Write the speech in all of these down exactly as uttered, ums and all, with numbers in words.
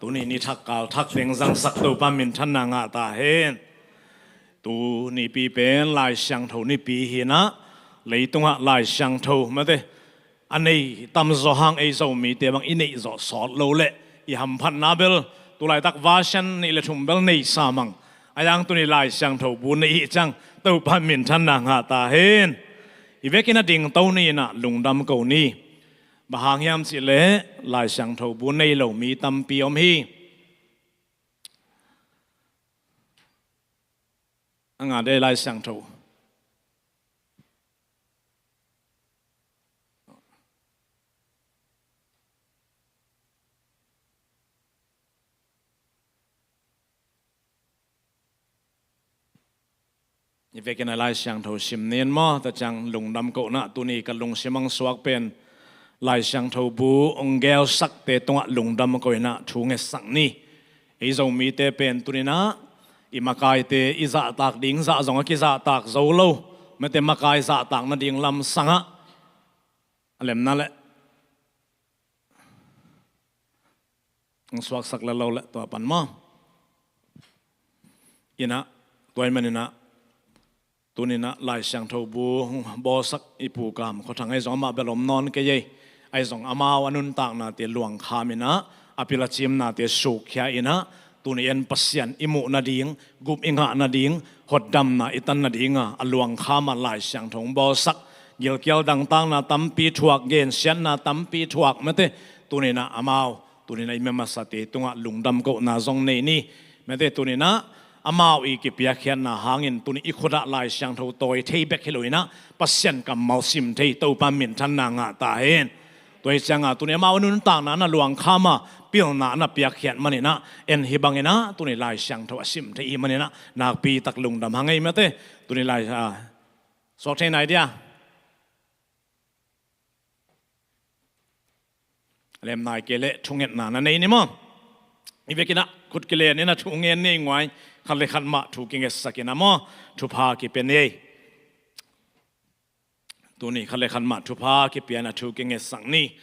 Tuni ni thak kal thak teng zangsak Topa minthanna ngah ta hen. Tuni pi pen Lai Siangtho nipi hi-in ah, leitungah Lai Siangtho mate a nei tamzaw hang ei Zomite bang i neih zawh sawt lo leh i hamphatna bel tulaitak version nih le thum bel nei sa mang. A yang tuni Lai Siangtho bu nei hi ciang Topa minthanna ngah ta hen. I vekin a dingto ni-in ah lungdam ko ni. Bang hang hiam cih leh Lai Siangtho bu nei lo mi tampi om hi. A ngah de Lai Siangtho. I vekin a Lai Siangtho sim ni maw, tua ciang lungdam ko-in ah, tuni ka lungsim hong suak pen Lai Siangtho bu hong gelsakte tungah lungdam ko-in ah thu ngetsak ni. Ei Zomite pen tuni-in ah i makaite i zahtak ding zah zong a kizahtak zo lo, mate makai zahtak nading lamsang ah a lemna leh hong suaksak le lo leh tua pan maw. In ah, tua ahih manin ah, tuni-in ah Lai Siangtho bu hong bawlsak i Pu Kam Khua Thang ahi zong amah bel om nawn kei ei. Ahi zong amau a nuntaknate luangkham in ah, a pil a cimnate sukkhia in ah, tuni en Pasian i muh nading, gup i ngah nading, hotdamna i tan nading a, a luangkham a Lai Siangtho hong bawlsak, gilkial dangtakna tampi thuak, gensiatna tampi thuak mate, tuni-in ah amau, tuni-in ah i mimasate tungah lungdam kohna zong nei ni. Mate, tuni-in ah amau i kipiakkhiatna hangin tuni i khut ah Lai Siangtho tawi thei bek hi lo-in ah Pasian kammal sim thei Topa minthanna ngah ta hen. Tua hi ciang a tuni amau a nuntakna na luangkham a, pilna na piakkhiat manin ah, en hih bangin ah tuni Lai Siangtho a sim thei hih manin ah nakpi tak lungdam hang ei mate. Tuni Lai, a, suak thei nai dia. A lem nai kei leh thungetna na nei ni maw. I vekin ah khut kilen in ah thu ngen ni nguai, khat le khat mah thu kingetsak in ah maw, thupha kipia ni ei. Tuni khat le khat mah thupha kipia in ah thu kingetsak ni.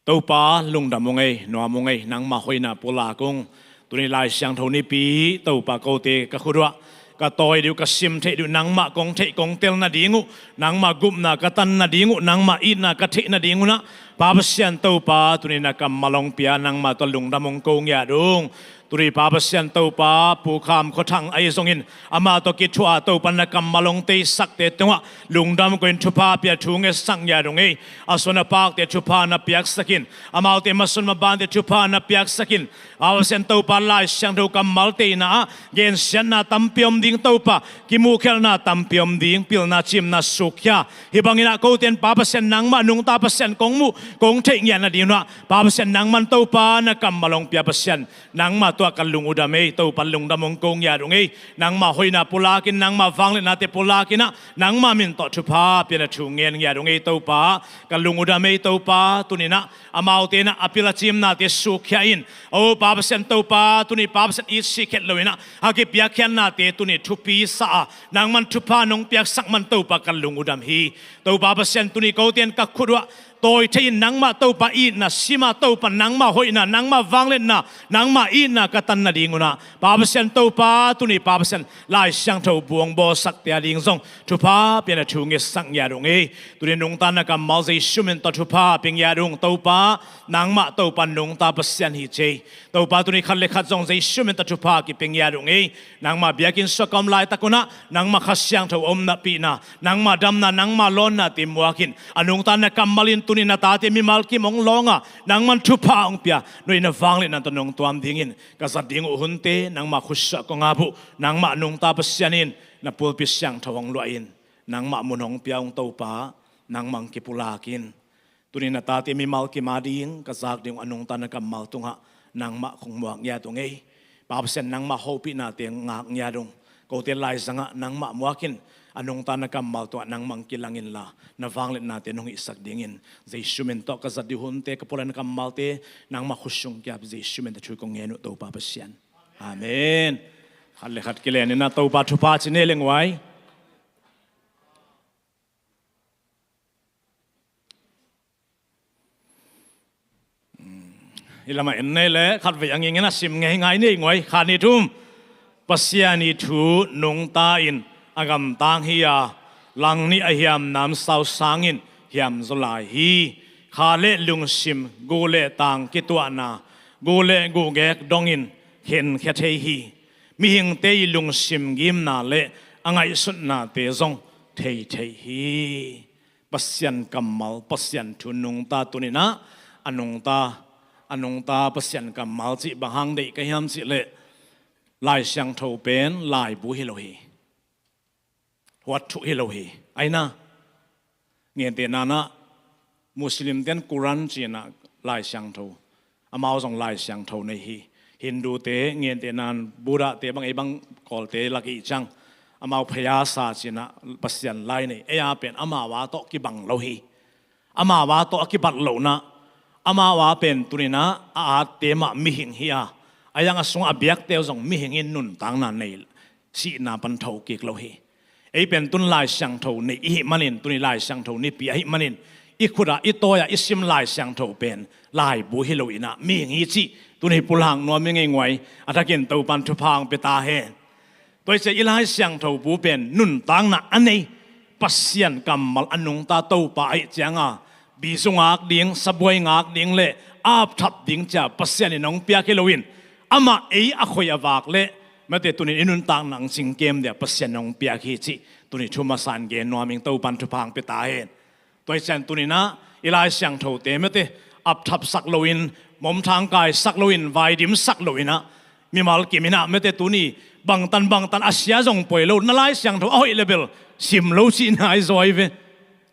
Topa lungdam ung ei, nuam ung ei, nangmah hoihna pulak ung. Tuni Lai Siangtho nipi Topa kote ka khut uah ka tawi ding uh, ka sim theih ding uh, nangmah kong theih kong tel nading uh, nangmah gupna ka tan nading uh, nangmah itna ka theih nading un ah, Pa Pasian Topa tuni na kammal hong pia, nangmah tawh lungdam hong ko ngiat ung. Tuni Pa Pasian Topa, Pu Kam Khua Thang ahi zongin amah tawh kithuah Topa na kammal hong teisakte tungah lungdam ko-in thupha pia thu ngetsak ngiat ung ei. A suan a pakte thupha na piaksak in, amaute masun mabante thupha na piaksak in. Pa Pasian Topa Lai Siangtho kammal teina ah gensiatna tampi om ding Topa, kimuhkhialhna tampi om ding, pilna cimna sukkhia. Hih bangin ah kote in Pa Pasian nangmah nungta Pasian kong muh kong theih ngiat nading un ah, Pa Pasian nangman Topa na kammal hong pia Pasian, nangmah tawh ka lung uh dam ei, Topa lungdam hong ko ngiat ung ei. Nangmah hoihna pulak in, nangmah vangliatnate pulak in ah, nangmah min tawh thupha pia na thu ngen ngiat ung ei Topa. Ka lung uh dam ei Topa, tuni-in ah amaute in ah a pil a cimnate sukkhia in. O Pa Pasian Topa, tuni Pa Pasian it sih khet lo-in ah a kipiakkhiatnate tuni thupi sa a, nangman thupha nong piaksak man Topa ka lung uh dam hi. Topa Pasian tuni kote in ka khut uah tawi thei in, nangmah Topa itna sim a, Topa nangmah hoihna, nangmah vangliatna, nangmah itna ka tan nading un ah, Pa Pasian Topa tuni Pa Pasian Lai Siangtho bu hong bawlsakte a ding zong thupha pia na thu ngetsak ngiat ung ei. Tuni nungta na kammal Jesu min tawh thupha pia ngiat ung Topa, nangmah Topa nungta Pasian hi ci ei. Topa tuni khat le khat zong Jesu min tawh thupha kipia ngiat ung ei. Nangmah biakinn sungah ka om laitak un ah, nangmah Kha Siangtho om napihna, nangmah damna, nangmah lawnnate muak in, a nungta na kammal in tuni na tate mimal kim hong lawng a, nangman thupha hong pia, noihna vangliatna tawh nong tuam dingin ka zat ding uh hunte nangmah khutsuah kong ap uh. Nangmah nungta Pasian in na pulpit siangtho hong luah in, nangmah mun hong pia ung Topa, nangmah hong kipulak in. Tuni na tate mimal kim a ding ka zak ding uh, a nungta na kammal tungah nangmah kong muak ngiat ung ei. Pa Pasian nangmah hopihnate ngak ngiat ung. Kote laizangah nangmah muak in, a nungta na kammal tungah nangmah hong kilang inla, na vangliatnate nong hihsak dingin Jesu min tawh ka zat ding uh hunte, ka pulak na kammalte nangmah khut sung kiap, Jesu min tawh thu kong ngen uh Topa Pasian. Amen. Khat le khat kilen in ah Topa thupha ci ni leng vai. Hih lamah en nei le khatvei a ngingin a sim ngei ngai nei nguai. Kha ni thum. Pasian ii thu nungta in a gamtang hi a, langnih a hiamnam sau sangin hiamzaw lai hi. Kha le lungsim, gu le tang kituahna, gu le gu gek dongin khenkhia thei hi. Mihingte ii lungsim gimna le a ngaihsutnate zong thei thei hi. Pasian kammal, Pasian thu nungta tuninah a nungta, a nungta Pasian kammal cih bang hang deih ka hiam cihleh Lai Siangtho pen laibu hi lo hi. Huat thuh hi lo hi. Aina, ngente nanah Muslim ten Quran cinah Lai Siangtho, amau zong Lai Siangtho nei hi. Hindute ngente nan Buddha te bang ei bang kawlte lak ih ciang amau phayasa cinah Pasian lai nei. Ei a pen amau a tawh kibang lo hi. Amau a tawh a kibat lohna, amau a pen tuninah a atte mah mihing hi a, a yang a sungah a biakte uh zong mihing in nuntakna nei, sihna pan tho kik lo hi. Ei pen tun Lai Siangtho nei ihih manin, tuni Lai Siangtho nipi ahih manin, i khutah i tawi-ah i sim Lai Siangtho pen laibu hi lo inah mihing hi cih tuni pulhang nuam i ngei nguai. A thakin Topan thupha hong pia ta hen. Tua hi ciah i Lai Siangtho bu pen nuntakna a nei, Pasian kammal a nungta Topa ahih cianga bizu ngak ding, sabuai ngak ding le apthap ding cia Pasian in hong piak hi loin, amah ei a khoi a vak le mate tunin i nuntakna hong cingkem dia Pasian in hong piak hi cih tuni thu masa in gen nuam ing. Topan thupha hong pia ta hen. Tua hi cian tuninah i Lai Siangthote mate apthapsak loin, momthang kaisak loin, vaidimsak loinah mimal kiminah mate tuni bangtan bangtan a sia zong poi lo, na Lai Siangtho a hoih le bel sim lo cihna i zaw hi ve.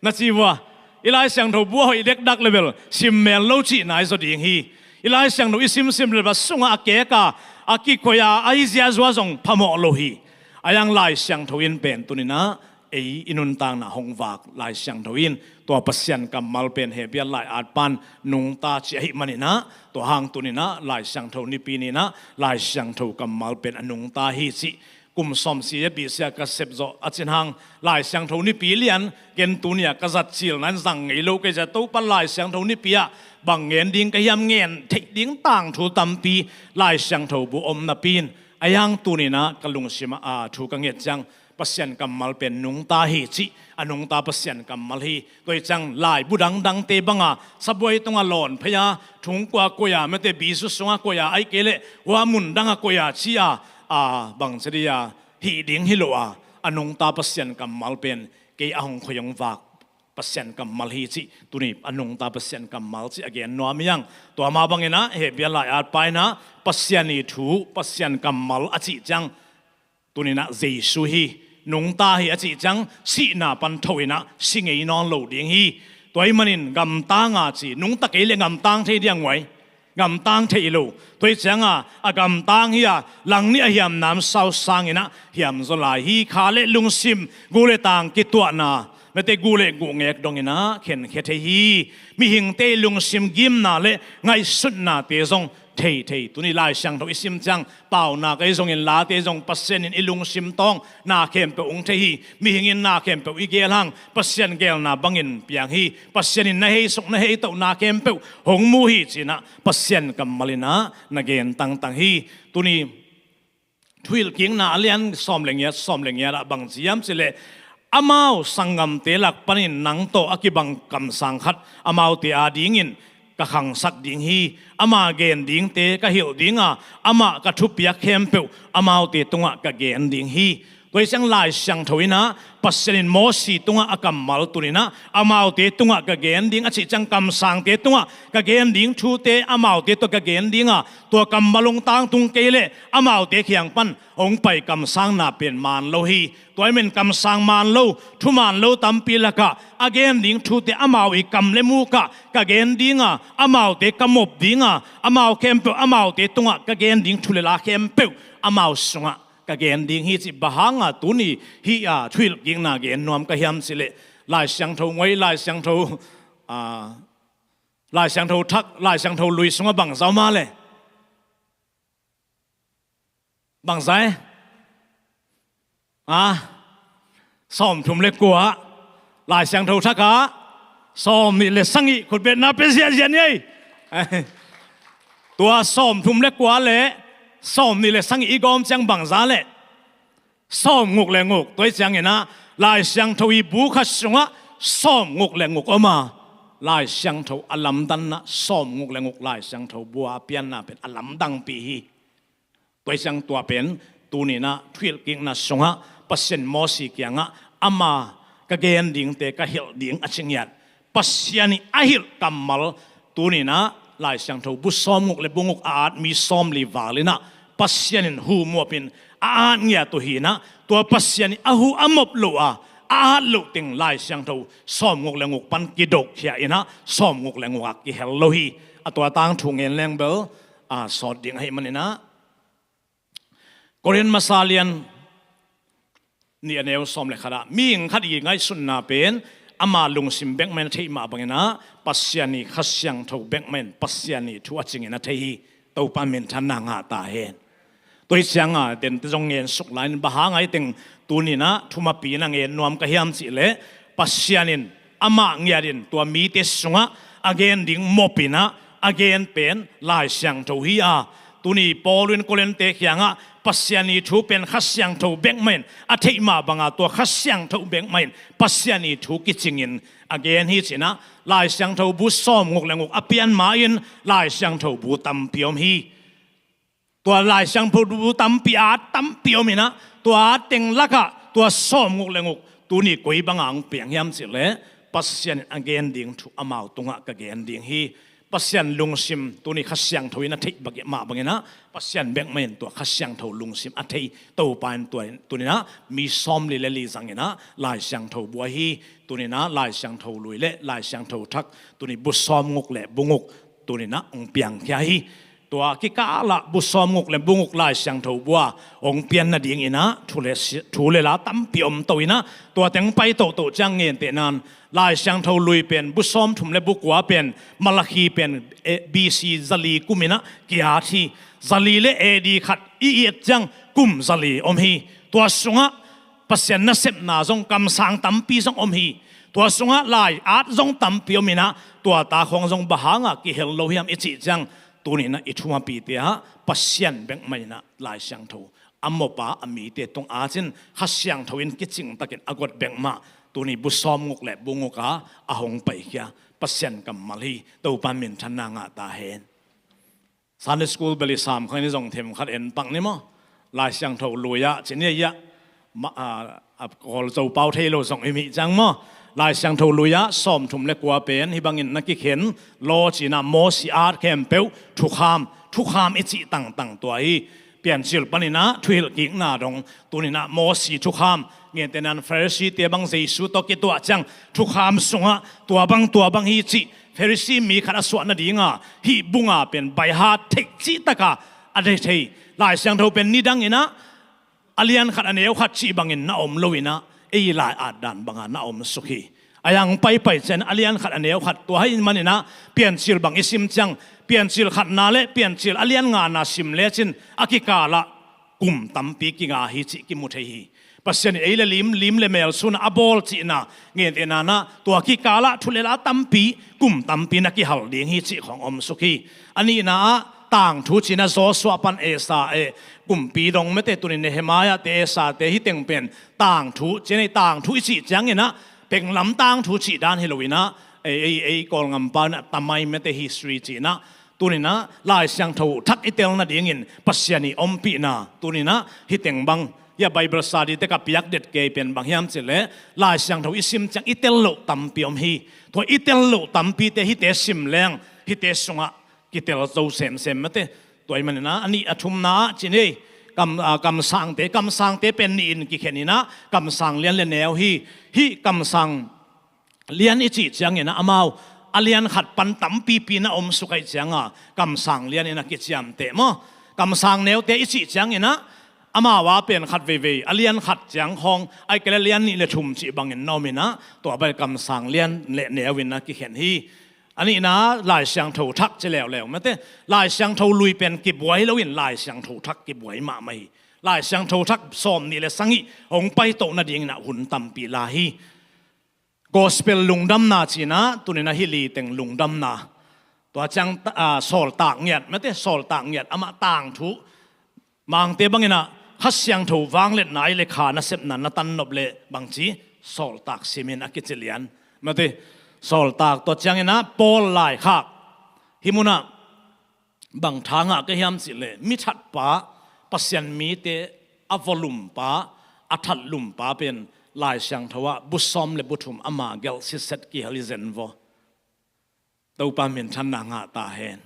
Na ci vua, i Lai Siangtho bu a hoih dekdak le bel sim mel lo cihna i zaw ding hi. I Lai Siangtho i simsim le bel a sungah a keka, a kikoia, a i ziazua zong phamawh lo hi. A yang Lai Siangtho in pen tuninah ei i nuntakna hong vak Lai Siangtho in tua Pasian kammal pen Hebrew lai-at pan nungta cih ahih maninah, tua hang tuninah Lai Siangtho nipi ninah Lai Siangtho kammal pen a nungta hi cih kum sawmsia bisia ka sepzawh a cin hang Lai Siangtho nipi lian ken tunia ka zat cilna in zang ngei lo kei zia. Topan Lai Siangtho nipi ah bang ngen ding ka hiam, ngen theih ding tangthu tampi Lai Siangtho bu om napi in a yang tuninah ka lungsim ah a thu ka nget ciang Pasian kammal pen nungta hi cih, a nungta Pasian kammal hi. Tua hi ciang laibu dangdangte banga sabuai tungah lawn phei a, thungkua koih a, mate bizu sungah koih a, ahih kei leh hua mun dangah koih a ci a, a bangci dia hih ding hi lo a, a nungta Pasian kammal pen kei a hong khoi hong vak Pasian kammal hi cih tuni a nungta Pasian kammal cih a gen nuam hi ang. Tua mah banginah Hebrew lai-at pa inah Pasian ii thu, Pasian kammal a cih ciang tuninah Jesu hi. Nungta hi a cih ciang sihna pan tho inah si ngei nawn lo ding hi. Tua ahih manin gamtanga ci, nungta kei le gamtang thei diang uai. Gamtang thei lo. Tua hi cianga a gamtang hi a, langnih a hiamnam sau sanginah hiamzaw lai hi. Kha le lungsim, gu le tang kituahna, mate gu le gu ngek donginah khenkhia thei hi. Mihingte ii lungsim gimna le ngaihsutnate zong thei thei. Tuni Lai Siangtho i sim ciang paunak ei zongin late zong Pasian in i lungsim tawng na khempeuh hong thei hi. Mihing in na khempeuh i gel hang Pasian gelna bangin piang hi. Pasian in na heisuk na heitoh na khempeuh hong mu hi cinah Pasian kammal inah na gen tangtang hi. Tuni Thuhilhkikna a lian sawm le ngiat, sawm le ngiat ah bang ci hiam cihleh, amau sanggamte lak panin nang tawh a kibang kamsang khat amaute adingin ka khangsak ding hi. Ama gen dingte ka hilh dinga, amah ka thupiak khempeuh amaute tungah ka gen ding hi. Tua hi ciang Lai Siangtho inah Pasian in Mosi tungah a kammal tuninah amaute tungah ka gen ding a cih ciang kamsangte tungah ka gen ding thute amaute tawh ka gen dinga, tua kammal hong tangtung kei leh amaute kiang pan hong pai kamsangna pen maan lo hi. Tua ahih manin kamsang maan lo, thu maan lo tampi lakah a gen ding thute amau ii kam le mukah ka gen dinga, amaute ka mop dinga, amau khempeuh amaute tungah ka gen ding thu le la khempeuh amau sungah ka gen ding hi cih bang hanga tuni hih a thuhilhkikna gen nuam ka hiam cihleh Lai Siangtho nguai, Lai Siangtho, a, Lai Siangtho thak, Lai Siangtho lui sungah bangza om a le? Bangza e? A, sawmthum le kua. Lai Siangtho thakah sawmnih le sagih khutbetna pia ziahziah ni ei. Tua sawmthum le kua le sawmnih le sagih i gawm ciang bangza le sawmguk le guk, tua hi ciangin ah Lai Siangtho i bu khat sungah sawmguk le guk om a, Lai Siangtho a lamdanna sawmguk le guk Lai Siangtho bu a pianna pen a lamdangpi hi. Tua hi ciang tua pen tuni-in ah thuhilhkikna sungah Pasian Mosi kiangah ama ka gen dingte ka hilh ding a ci ngiat Pasian i a hilh kammal tuni-in ah Lai Siangtho bu sawmguk le bu guk a at mi sawmli val in ah Pasian in hu muapin a at ngiat uh hi-in ah tua Pasian i a hu a mop loh a a at loh teng Lai Siangtho sawmguk le guk pan kidokkhia in ah sawmguk le guk ah kihel lo hi. A tua tangthu ngen leng bel a sawt ding ahih manin ah Korin masa lian nih a neu sawm le khat ah mihing khat i ngaihsutna pen ama lungsim bek mah in a theih mah bangin ah Pasian i Kha Siangtho bek mah in Pasian i thu a cingin a thei hi. Topa minthanna ngah ta hen. Tua hi ciang a dente zong ngen suk lai in bang hang a hih teng tuni-in ah thumapi in a ngen nuam ka hiam cih leh Pasian in amah ngiat in tua mite sungah a gen ding mop in ah a gen pen Lai Siangtho hi a, tuni Paul in Korinte kiangah Pasian i thu pen Kha Siangtho bek mah in a theih mah bang a tua Kha Siangtho bek mah in Pasian i thu kicingin a gen hi ci-in ah Lai Siangtho bu sawmguk le guk a pian ma-in Lai Siangtho bu tampi om hi. Tua Lai Siangtho bu tampi a tampi om in ah tua teng lakah tua sawmguk le guk tuni koi bang a hong piang hiam cih leh Pasian in a gen ding thu amau tungah ka gen ding hi. Pasian lungsim tuni Kha Siangtho in a theih bek mah bangin ah Pasian bek mah in tua Kha Siangtho lungsim a thei Topa in tua tuni-in ah mi sawmli le li zangin ah Lai Siangtho bu ahi, tuni-in ah Lai Siangtho lui le Lai Siangtho thak tuni bu sawmguk le bu guk tuni-in ah hong piangkhia hi. Tua kikal ah bu sawmguk le bu guk Lai Siangtho bu a hong pian nadingin ah thu le si-, thu le la tampi om to in ah tua teng pai toto ciang gentehna-in Lai Siangtho lui pen bu sawmthum le bu kua pen Malakhi pen, eh, B C zali kum in ah ki-at hi. Zali le A D khat i et ciang kum zali om hi. Tua sungah Pasian nasepna zong kamsang tampi zong om hi. Tua sungah lai at zong tampi om in ah tua ta khawng zong bang hang a kihel lo hiam i cih ciang tuni-in ah i thumapite ah Pasian bek mah in ah Lai Siangtho a mop a a mite tung at in Kha Siangtho in kicing takin a got bek mah tuni bu sawmguk le bu guk a a hong paikhia Pasian kammal hi. Topa minthanna ngah ta hen. Sunday school bel i sam khat ni zong themkhat en pak ni maw. Lai Siangtho lui ah ci ni ah ma-, a, a, Kawl Zo pau thei lo zong i hih ciang maw. Lai Siangtho lui ah sawmthum le kua pen hih bangin na kikhen law ci-in ah Mosi at khempeuh thukham, thukham i cih tangtang tua hi. Piancil panin ah thuhilhkikna dong tuni-in ah Mosi thukham, gentehna-in Pharisee-te bang Jesu tawh kituah ciang thukham sungah tua bang tua bang hi cih Pharisee mi khat a suah nading a hih bung a pen by heart theih cih tak a a thei thei. Lai Siangtho pen nidang in ah a lian khat a neu khat cih bangin na om lo in ah ei lai at dan bang a na om suk hi. A yang paipai ciang a lian khat a neu khat tua hi manin ah Piancil bang i sim ciang Piancil khatna le Piancil a lian ngana sim lecin a kikal ah kum tampi kinga hi cih kimu thei hi. Pasian in ei le lim, lim le mel sun a bawl cihna, gentehna-in ah tua kikal ah thu le la tampi, kum tampi na kihal ding hi cih khawng om suk hi. A nihna ah tangthu ci-in ah Joshua pan Ezra, eh, kumpi dong mate tuni Nehemiah te, Ezra te hih teng pen tangthu ci-in ah, tangthu i cih ciangin ah penglam tangthu cih dan hi lo in ah, ei, ei, ei Kawlgam pau in ah tamai mate history ci-in ah tuni-in ah Lai Siangtho thak i tel nadingin Pasian i ompihna tuni-in ah hih teng bang, hih a Bible study te ka piak det kei pen bang hiam cih leh Lai Siangtho i sim ciang i tel loh tampi om hi. Tua i tel loh tampite hihte sim leng hihte sungah kitel zo semsem mate. Tua ahih manin ah a nih a thumna ah ci ni, kam, a, kamsangte, kamsangte pen nih in kikhen in ah kamsang lian le neu hi. Hih kamsang lian i cih ciangin ah amau a lian khat pan tampipi na om suk ahih ciang a kamsang lian in a kiciamteh maw. Kamsang neute i cih ciangin ah amau a pen khat veivei a lian khat ciang khawng ahih kei leh lian nih le thum cih bangin na om in ah tua pen kamsang lian le neu in a kikhen hi. A nihna Lai Siangtho thak ci leuleu mate. Lai Siangtho lui pen kibuai lo in Lai Siangtho thak kibuai mahmah hi. Lai Siangtho thak sawmnih le sagih hong paito nadingin ah hun tampi la hi. Gospel lungdamna ci-in ah tuni-in ah hih li teng lungdamna Tua ciang ta- a, sawltak ngiat, mate, sawltak ngiat, amah tangthu, Mangte bangin ah Kha Siangtho vangliatna i le kha nasepna na tannop le bangci sawltak simin a kici lian. Mate, sawltak, tua ciangin ah Paul laikhak. Hih munah bang tha ngah ka hiam cih leh mi thatpa, Pasian mite a vawlumpa, a thatlumpa pen Lai Siangtho ah bu sawm le bu thum ama gelh sitset kihel hi zen vaw. Topa minthanna ngah ta hen.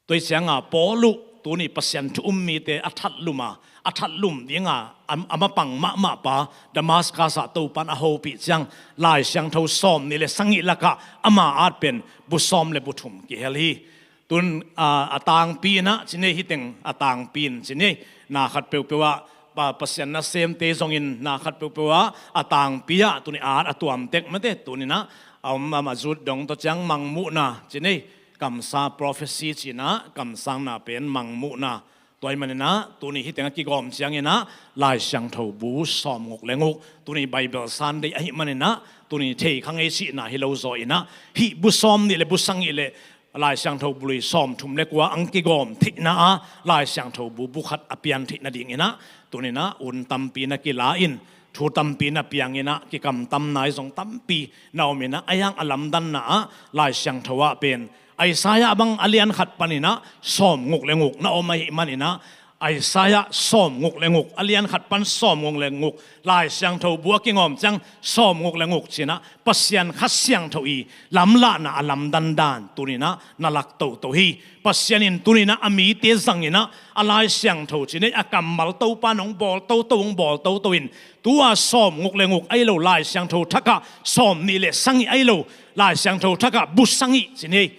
Tua cianga Paul uh tuni Pasian thu um mite a thatlum a, a thatlum dinga a, a mapang mahmahpa, Damascus ah Topan a hopih ciang Lai Siangtho sawm nih le sagih lakah ama at pen bu sawm le bu thum kihel hi. Tun, a, a tangpi in ah ci nei, hiteng a tangpi in ci nei, na khat peuhpeuh ah Pa- Pasian nasemte zongin na khat peuhpeuh ah a tangpi ah tuni at a tuamtek, mate, tuninah a om a zut dong, tua ciang mangmuhna ci nei, kamsa, prophecy cinah kamsangna pen mangmuhna. Tua ahih maninah tuni hiteng a kigawm cianginah Lai Siangtho bu sawm nguk le nguk, tuni Bible Sunday ahih maninah tuni thei kha ngei cihna hi lo zaw inah, hih bu sawm nih le bu sagih le Lai Siangtho bu lui sawm thum le kua ang kigawm theihna ah Lai Siangtho bu bu khat a pian theih nadinginah tuninah hun tampi na kila in, thu tampi na pianginah, kikamtam nai zong tampi na om inah, a hiang a lamdanna ah Lai Siangtho ah pen Isaiah bang a lian khat paninah sawm nguk le nguk na om ahih maninah, Isaiah sawm nguk le nguk, a lian khat pan sawm nguk le nguk, Lai Siangtho bu a kigawm ciang sawm nguk le nguk cinah Pasian Kha Siangtho i lamlahna a lamdandan tuninah na lak toto hi. Pasian in tuninah a mite zanginah a Lai Siangtho ci nei, a kammal Topa nong bawl toto, hong bawl toto in, tua sawm nguk le nguk ahi lo, Lai Siangtho thakah sawm nih le sagih ahi lo, Lai Siangtho thakah bu sagih ci nei.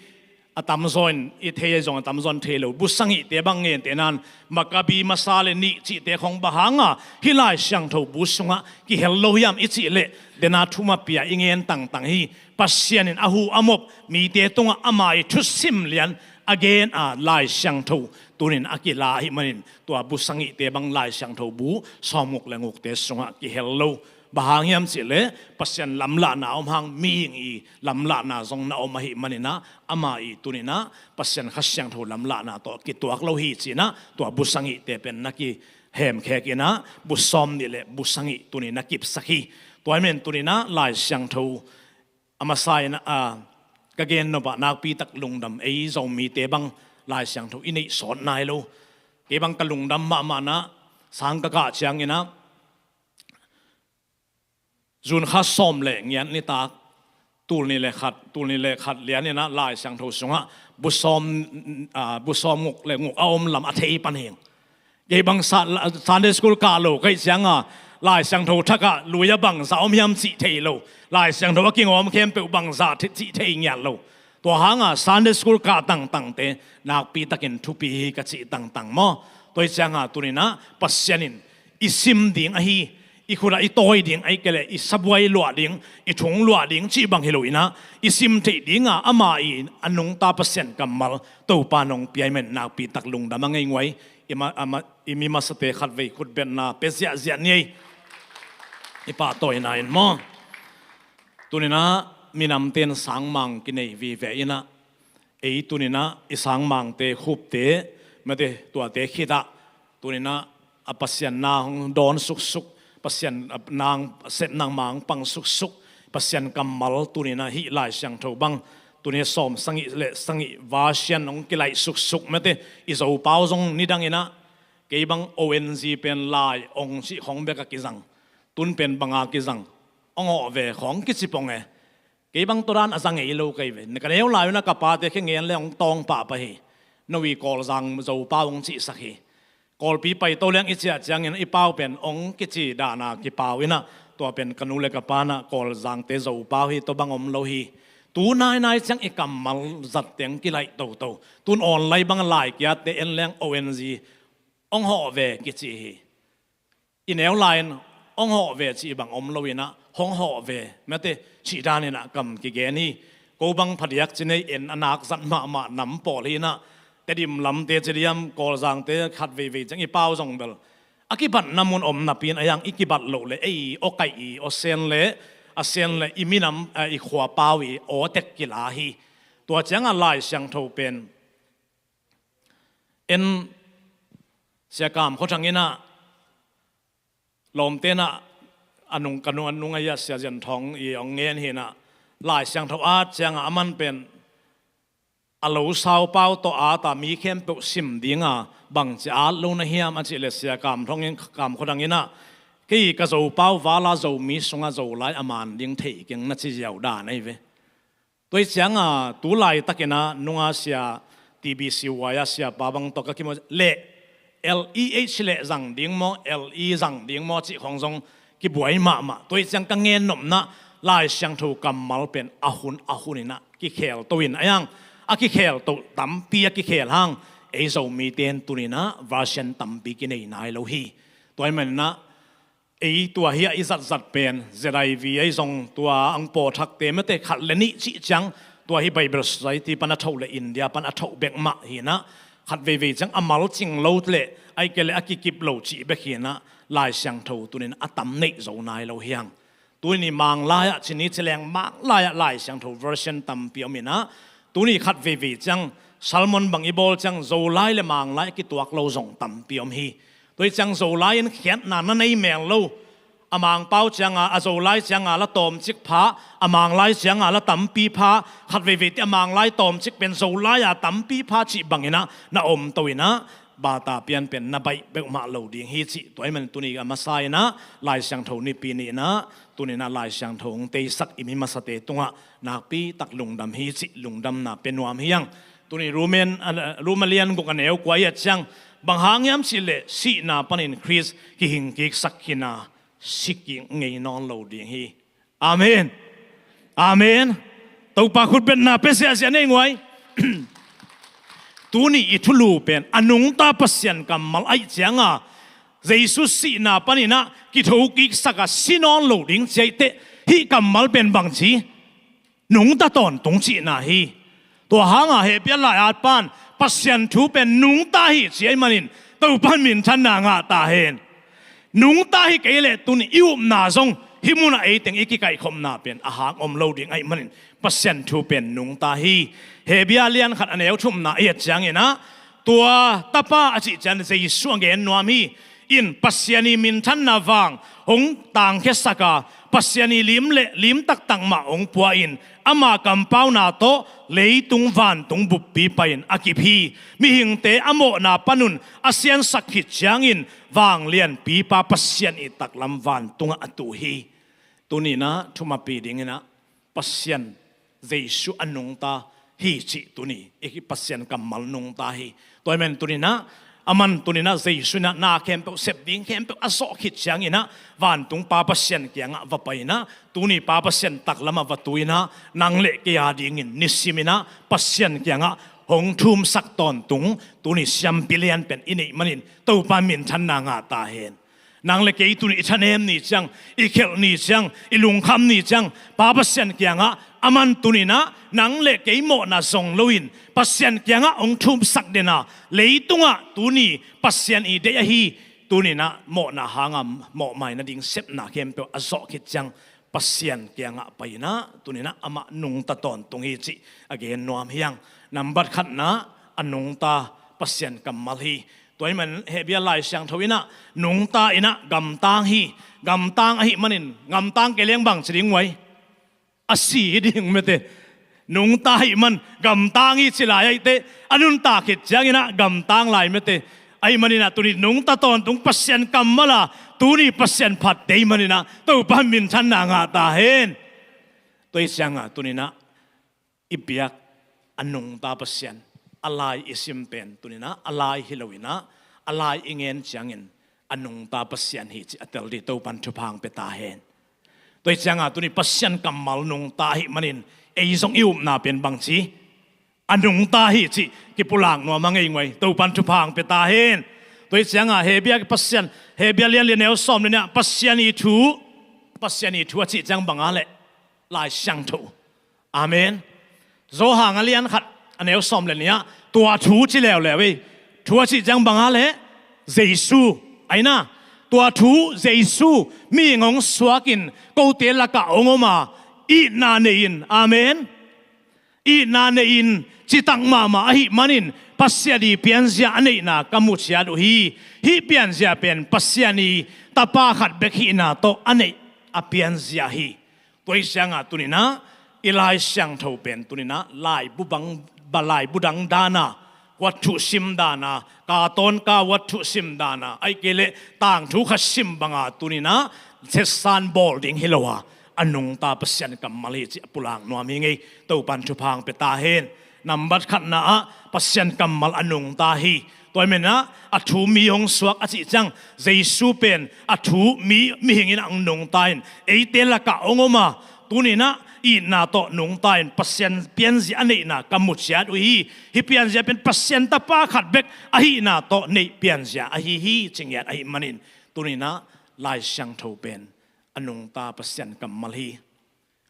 A tamzaw in i thei ahi zong a tamzaw in thei lo. Bu sagihte bang ngente nan Makabi masa le nih cihte khong bang hanga hih Lai Siangtho bu sungah kihel lo hiam i cih leh, dena thuma pia i ngen tangtang hi. Pasian in a hu a mop mite tungah ama i thusim lian a gen a Lai Siangtho tunin a kila ahih manin, tua bu sagihte bang Lai Siangtho bu sawm nguk le ngukte sungah kihel lo. Bang hang hiam cih leh Pasian lamlahna om hang, mihing i lamlahna zong na om ahih maninah, ama i tuninah Pasian Kha Siangtho lamlahna tawh kituak lo hi cinah, tua bu sagihte pen na kihemkhek inah bu sawm nih le bu sagih tunin na kipsak hi. Tua ahih manin tuninah Lai Siangtho a masa inah, a, ka gen nopah nakpitak lungdam, ei Zomite bang Lai Siangtho i neih sawt nai lo. Kei bang ka lungdam mahmah nah, sang ka kah cianginah June kha sawm le ngiat nitak, tul nih le khat, tul nih le khat lianinah Lai Siangtho sungah bu sawm, a, bu sawm nguk le nguk a om lam a thei pan hing. Kei bang sa- Sunday school kah lo ka hih cianga Lai Siangtho thakah lui a bangzah om hiam cih thei lo. Lai Siangtho a kigawm khempeuh bangzah thi- cih thei ngiat lo. Tua hanga Sunday school kah tangtangte nakpitakin thupi hi ka cih tangtang maw. Tua hih cianga tuninah Pasian in i sim ding ahi, i khutah i tawi ding ahi kei leh i sabuai luah ding, i thung luah ding cih bang hi lo inah, i sim theih dinga ama i a nungta Pasian kammal Topa nong pia ahih manin nakpitak lungdam a ngeingua hi. I ma- a ma- i mi masate khatvei khutbetna pia ziahziah ni ei. I pahtawina in maw. Tuninah minamte in sangmang kinei vive inah, ei tuninah i sangmangte, khupte, mate, tuate khitah tuninah a Pasian na hong dawn suksuk, Pasian a nang sep nangmang pang suksuk, Pasian kammal tuninah hih Lai Siangtho bang tuninah sawm sagih le sagih version hong kilaih suksuk, mate, i Zopau zong nidanginah, kei bang O N G pen lai ong cih khong bek a kizang, tun pen banga kizang, ong hawh ve khong kici pong e. Kei bang tua dan a za ngei lo kei ve. Ka neu lai unah ka pate khe ngen le hong tawng pahpah hi. No i Kawlzang Zopau hong cihsak hi. Kawlpi paito leng i ciah ciangin i pau pen ong kici dana kipau inah, tua pen ka nu le ka pa nah Kawlzangte Zopau hi, tua bang om lo hi. Tu nainai ciang i kammal zatte ong kilaih toto. Tun online bang lai kiatte en leng O N G ong hawh ve kici hi. I neu lai-in ong hawh ve cih bang om lo inah, hong hawh ve, mate, cih daninah kam kigen hi. Ko bang phadiak ci nei, en a nak zat mahmah nam pawl hi inah, Tedim lamte ci diam, Kawlzangte khat veivei ciang i pau zong bel a kibatna mun om napi-in a hiang i kibat loh le ei aw kaih i aw sen le, a sen le i minam, a, i khua pau i aw tek kila hi. Tua ciangah Lai Siangtho pen en Sia Kam Khua Thang in ah, lawmte in ah, a nung, ka nung, a nung ahi a Sia Zian Thawng i hong ngen hi in ah, Lai Siangtho at ciangah aman pen a lo saupau tawh at a mi khempeuh sim dinga bangci at lo na hiam a cih leh Sia Kam Thawng in, Kam Khua Thang in ah, kei ka Zopau val a Zomi sungah Zolai a man ding thei keng na ci ziau dan ahi ve. Tua hi ciangah tu laitakin ah nunga Sia T B C Y a siapa bang tawh ka kimu leh, L E H leh zang ding maw, L E zang ding maw cih khawng zong kibuai mahmah. Tua hi ciang ka gen nopna, Lai Siangtho kammal pen a hun a hun in ah kikhel to in ah, a kikhelto tampi a kikhel hang, ei Zomite in tuni in ah version tampi kinei nai lo hi. Tua ahih manin ah ei tua hi a i zatzat pen Z I V ahi zong, tua ang pawlthakte mate khat le nih cih ciang, tua hi Bible Society pan a thoh le India pan a thoh bek mah hi in ah, khat veivei ciang a malcing lo leh ahih kei leh a kikip lo cih bek hi in ah, Lai Siangtho tuni in a tam neih zo nai lo hi hang. Tuni Manglai ah, cini cileng Manglai ah Lai Siangtho version tampi om in ah, tuni khat veivei ciang sermon bang i bawl ciang Zolai le Manglai a kituak lo zong tampi om hi. Tua hi ciang Zolai in khiatna na nei mel lo, a Mangpau ciangah, a Zolai ciangah la tawmcik pha, a Manglai ciangah la tampi pha, khat veivei teh a Manglai tawmcik pen Zolai a tampi pha cih bang in ah na om to in ah, bata pian pen na baih peuhmah lo ding hi cih. Tua ahih manin tuni a masa in ah, Lai Siangtho Nipi ni in ah, tuni in ah Lai Siangtho hong teisak i mi masate tungah nakpi tak lungdam hi cih lungdamna pia nuam hi hang. Tuni Rom, a, Rom a lian guk a neu kua i et ciang, bang hang hiam cih leh sihna panin Khrist kihing kiksak khin a, si kik ngei nawn lo ding hi. Amen. Amen. Topa khutbetna pia ziahziah nei nguai. Tuni i thulu pen a nungta Pasian kammal ahih ciangah, Jesu sihna panin ah kitho kiksak a, si nawn lo ding ci ahih teh, hih kammal pen bangci, nungta tawntung cihna hi. Tua hangah Hebru lai-at pan Pasian thu pen nungta hi ci ahih manin, Topa in minthanna ngah ta hen. Nungta hi kei leh tuni i upna zong hih munah eiteng i kikaihkhopna pen a hang om lo ding ahih manin, Pasian thu pen nungta hi. Hebru lian khat a neu thumna i et ciangin ah, tua Tapa a cih ciang Jesu a gen nuam hi. In Pasian i minthanna vang hong tangkhiasak a, Pasian i lim le lim taktak mah hong pua in, ama kampauna tawh leitung vantung buppi pai-in a kip hi. Mihingte a mawhna panun a siansak khit ciangin, vanglianpipa Pasian i taklam vantungah a tu hi. Tuni in ah thumapi dingin ah, Pasian Jesu a nungta hi cih tuni i Pasian kammal nungta hi. Tua ahih manin tuni in ah, aman tuni in ah Jesu in ah na khempeuh, sep ding khempeuh a zawh khit ciangin ah, vantungpa Pasian kiangah va pai in ah, tuni Pa Pasian taklamah va tu in ah, nang le kei a dingin nisim in ah Pasian kiangah hong thumsak tawntung tuni siampi lian pen i neih manin, Topa in minthanna ngah ta hen. Nang le kei tuni i thanem ni ciang, i khelh ni ciang, i lungkham ni ciang, Pa Pasian kiangah, aman tuni in ah nang le kei mawhna zong loin, Pasian kiangah hong thumsak den a, leitungah tuni Pasian i deih ahi, tuni in ah mawhna hanga mawhmai nading sepna khempeuh a zawh khit ciang, Pasian kiangah pai in ah, tuni in ah amah nungta tawntung hi cih a gen nuam hi hang. Nambat khatna, a nungta Pasian kammal hi. Tua ahih manin Hebru Lai Siangtho in ah, nungta in ah gamtang hi. Gamtang ahih manin, gamtang kei leng bang ci ding uai? A si hi ding mate. Nungta ahih man gamtang hi ci lai ahih teh, a nuntak khit ciangin ah gamtang lai mate. Ahih manin ah tuni nungta tawntung Pasian kammal a, tuni Pasian phat deih manin ah, Topa in minthanna ngah ta hen. Tua ahih ciangah tuni in ah i biak a nungta Pasian, a lai i sim pen tuni in ah a lai hi lo in ah, a lai i ngen ciangin a nungta Pasian hi cih a tel ding, Topa in thupha hong pia ta hen. Tua ahih ciangah tuni Pasian kammal nungta ahih manin, ei zong i upna pen bangci, a nungta hi cih kipulak nuam a ngei nguai, Topa in thupha hong pia ta hen. Tua ahih ciangah Hebru Pasian, Hebru lian li a neu sawm le nih ah, Pasian i thu, Pasian i thu a cih ciang bang a leh, Lai Siangtho. Amen. Johan a lian khat a neu sawm le nih ah, tua thu ci leuleu ei. Thu a cih ciang bang a leh, Jesu. Ahi na, tua thu Jesu mihing hong suakin kote lakah hong om a, itna nei-in. Amen. itna nei-in citak mahmah ahih manin Pasian i pianzia a neihna ka mu ciat uh hi. Hih pianzia pen Pasian i tapa khat bek hihna tawh a neih a pianzia hi. Tua hi ciangah tuninah i Lai Siangtho pen tuninah laibu bang, ba laibu dang dana, kuat thuh sim dana, ka tawn ka wat thuh sim dana, aih kei leh tangthu khat sim banga tuninah setsan bawl ding hi lo a, a nungta Pasian kammal hi cih a pulak nuam hi ngei. Topan thupha hong pia ta hen. Nambat khatna ah Pasian kammal a nungta hi. Tua hi menah a thu mi hong suak a cih ciang Jesu pen a thu mi, mihing in a hong nungta in eite lakah hong om a, tuninah itna tawh nungta in Pasian pianzia a neihna ka mu ciat uh hi. Hih pianzia pen Pasian tapa khat bek ahihna tawh neih pianzia ahi hi ci ngiat ahih manin tuninah Lai Siangtho pen a nungta Pasian kammal hi.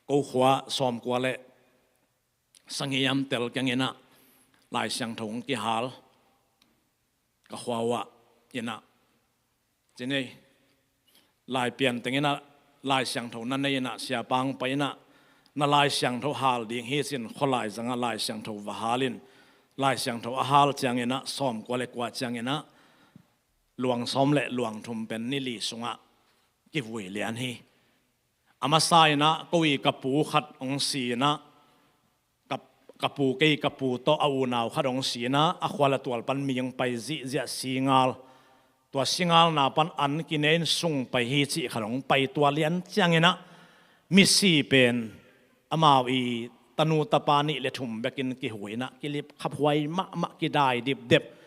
Ko khua sawmkua le sagiham tel kianginah Lai Siangtho hong kihal. Ka khua uah inah ci nei, Laipian tenginah Lai Siangtho na nei inah siapa hong pai inah na Lai Siangtho hal ding hi cin khualai zangah Lai Siangtho va halin Lai Siangtho a hal cianginah sawmkua le kua cianginah luang sawm le luang thum pen ni li sungah kivui lian hi. A masa inah ko i ka pu khat hong si inah ka, ka pu kei ka pu tawh a unau khat hong si inah a khua le tual pan mi hong pai zihziah singal. Tua singalna pan an kine in sung pai hi cih khat hong pai tua lian cianginah misi pen amau i tanu tapa nih le thum bekin kihui inah kilip khaphuai mahmah kidai dipdep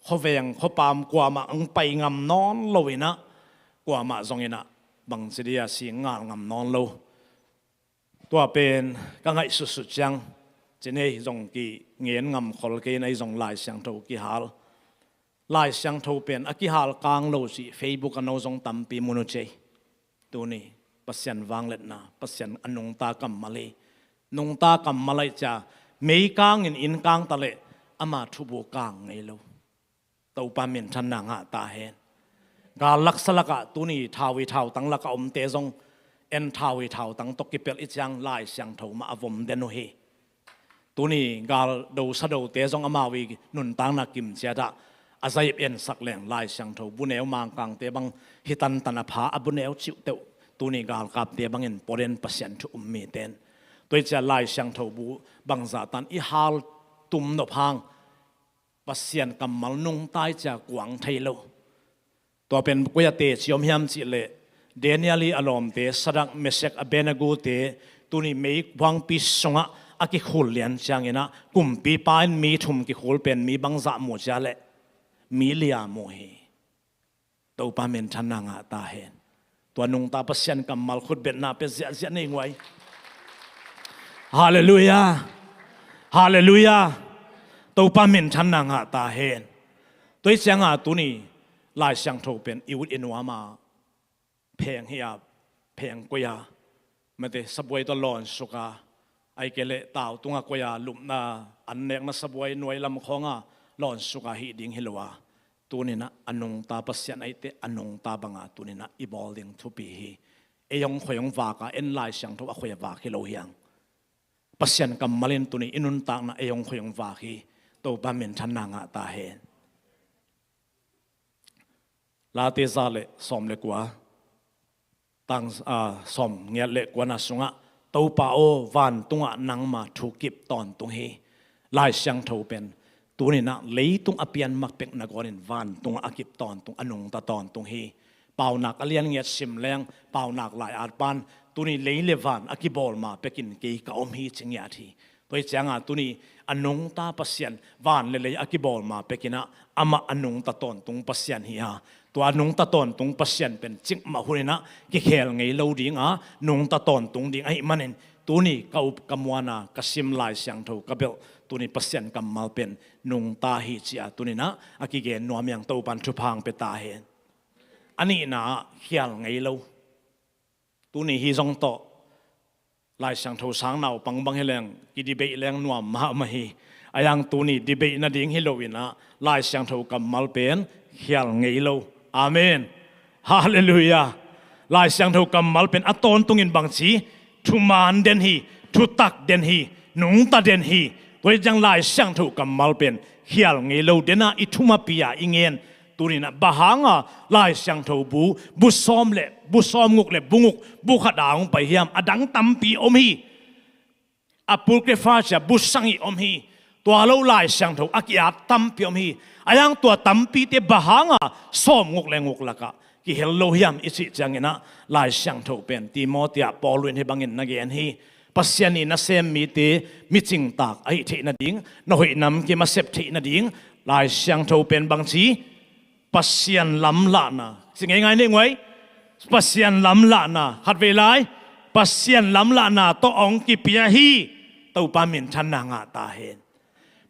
khuaveng khuapam kuamah hong pai ngam nawn lo inah kuamah zong inah bangci dia si ngal ngam nawn lo. Tua pen ka ngaihsutsut ciang ci nei zong kingen ngam khol kei inah i zong Lai Siangtho kihal. Lai Siangtho pen a kihal kang lo cih Facebook a no zong tampi mun uh cei. Tuni Pasian vangliatna, Pasian a nungta kammal hi. Nungta kammal aih cia meikang in innkang ta leh ama thubu kang ngei lo. Topa minthanna ngah ta hen. Gal laksa lakah tuni thau i thautang lakah omte zong en thau i thautang tawh kipelh i ciang Lai Siangtho mah a vom den uh hi. Tuni gal dosa dote zong amau i nuntakna kimciatah a zaip ensak leng Lai Siangtho buneu Mangkangte bang hi tantan a pha a buneu ciuhteuh tuni galkapte bangin puaden Pasian thu um mite in tua hi cia Lai Siangtho bu bangzah tan i hal tum nop hang Pasian kammal nungta i cia kuang thei lo. Tua pen koi a teci om hiam cih leh Daniel i a lawmte Sadak, Mesak, Abednego te tuni meikuangpi sungah a kikhul lian cianginah kumpipa in mi thum kikhul pen mi bangzah mu cia leh mi lia mu hi. Topa minthanna ngah ta hen. Tua nungta Pasian kammal khutbetna pia ziahziah nei nguai. Halleluiah. Halleluiah. Topa minthanna ngah ta hen. Tua hi cianga tuni Lai Siangtho pen i ut i nuama pheng hi a, pheng koi a, mate sabuai tawh lawnsuka, aih kei leh tau tunga koi a lupna an nekna sabuai nuai lam khawnga lawnsuka hih ding hi lo a, tuninah a nungta Pasian aihte a nungta banga tuninah i bawl ding thupi hi. Ei hong khoi hong vaka en Lai Siangtho a khoi a vak hi lo hiang. Pasian kammal in tuni i nuntakna ei hong khoi hong vak hi. Topa minthanna ngah ta hen. Late za le sawm le kua tang, a, sawm ngiat le kuana sungah Topa aw, vantungah nangma thukip tawntung hi. Lai Siangtho pen tuninah leitung a pianmak pek nagawnin vantungah a kip tawntung, a nungta tawntung hi. Paunak a lian ngiat sim leng paunak lai-at pan tuni lei le van a kibawl ma pekin kei ka om hi ci ngiat hi. Tua hi cianga tuni a nungta Pasian van le lei a kibawl ma pekinah amah a nungta tawntung Pasian hi a, tua a nungta tawntung Pasian pen cikmah huninah kikhel ngei lo dinga nungta tawntung ding ahih manin tuni ka up ka muana ka sim Lai Siangtho ka belh tuni Pasian kammal pen nungta hi cia tuninah a kigen nuam hiang. Topan thupha hong pia ta hen. A nihna ah khial ngei lo. Tuni hi zong tawh Lai Siangtho sang naupang bang hi leng kidebate leng nuam mahmah hi. A yang tuni debate nading hi loinah Lai Siangtho kammal pen khial ngei lo. Amen. Halleluiah. Lai Siangtho kammal pen a tawntungin bangci thuman den hi, thutak den hi. nungta den hi. Tua hi ciang Lai Siangtho kammal pen khial ngei lo dena i thumapi-a i ngen. Tuninah bang hanga Lai Siangtho bu, bu sawm le bu sawmnguk le bu nguk, bu khat a hong pai hiam? A dang tampi om hi. Apocrypha cia bu sagih om hi. Tua lo Lai Siangtho a ki-at tampi om hi. A hiang tua tampite bang hanga sawmnguk le nguk lakah kihel lo hiam i cih cianginah Lai Siangtho pen Timoti-ah Paul in hih bangin na gen hi. Pasian i nasem mite micingtak a hih theih nading, na hoih nam kim a sep theih nading, Lai Siangtho pen bangci Pasian lamlahna, ci ngeingai nei nguai. Pasian lamlahna, khatvei lai, Pasian lamlahna tawh hong kipia hi. Topa minthanna ngah ta hen.